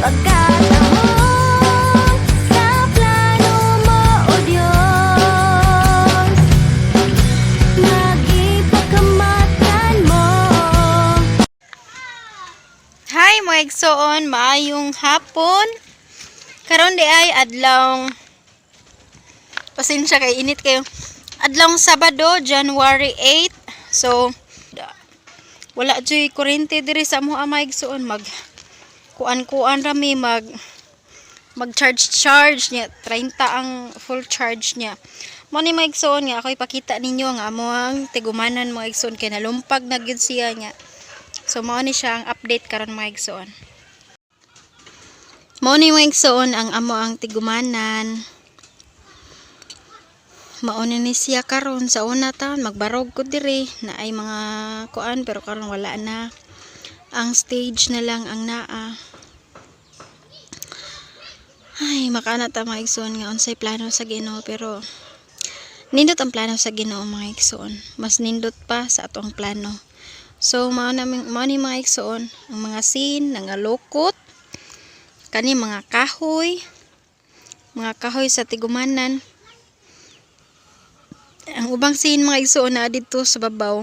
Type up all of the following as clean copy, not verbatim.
Pagkatahong sa plano mo, O Diyos, Nag-ipakamatlan mo. Hi, mga igsoon, maayong hapon. Karon di ay adlaw, pasensya kay init kayo. Adlawng Sabado, January 8. So wala juy kuryente diri sa amo, mga igsoon. Mag kuan-kuan ra mi, mag mag charge charge niya, 30 ang full charge niya. Mo ni, mga igsoon, nga ako ipakita ninyo ang amo ang tigumanan, mga igsoon, kay nalumpag na gyud siya niya. So mao ni siya ang update karon, mga igsoon. Mao ni, mga igsoon, ang amo ang tigumanan. Mao ni ni siya karon. Sa una taon magbarog ko diri na ay mga kuan, pero karon wala na. Ang stage na lang ang naa. Ay, makana ta, mga igsoon, nga unsay plano sa Ginoo, pero nindot ang plano sa Ginoo, mga igsoon. Mas nindot pa sa atong plano. So mao na mao ni, mga igsoon, ang mga scene nangalukot kani mga kahoy sa tigumanan. Ang ubang scene, mga igsoon, na didto sa babaw.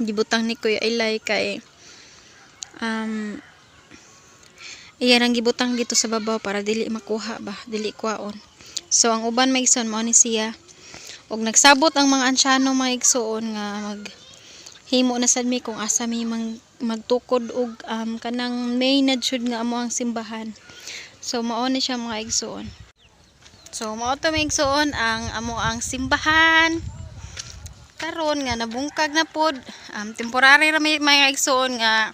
Gibutang ni Kuya Ilay kay iya rang gibutang dito sa babaw para dili makuha ba, dili kuhaon. So ang uban, mga igsoon, mao ni siya. Og nagsabot ang mga ansyano, mga igsoon, nga mag himo na sad mi kung asa mi mang magtukod og kanang main na jud nga amo ang simbahan. So mao ni siya, mga igsoon. So mao to, mga igsoon, ang amo ang simbahan karon nga nabungkag na pod. Temporary ra mi, mga igsoon, nga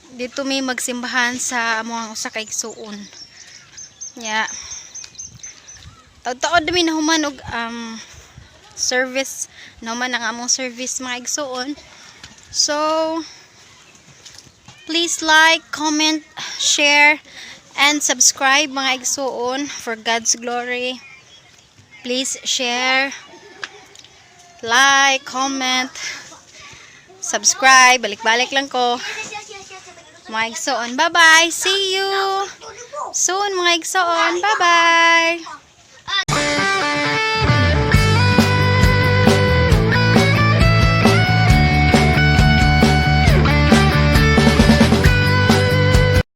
dito mi magsimbahan sa amo ang usa ka igsoon. Nya taud-taod mi nahuman og service, nahuman ang among service, mga igsoon. So please like, comment, share and subscribe, mga igsoon, for God's glory. Please share, like, comment, subscribe. Balik-balik lang ko, mga igsoon. Bye bye, see you soon, mga igsoon. Bye bye.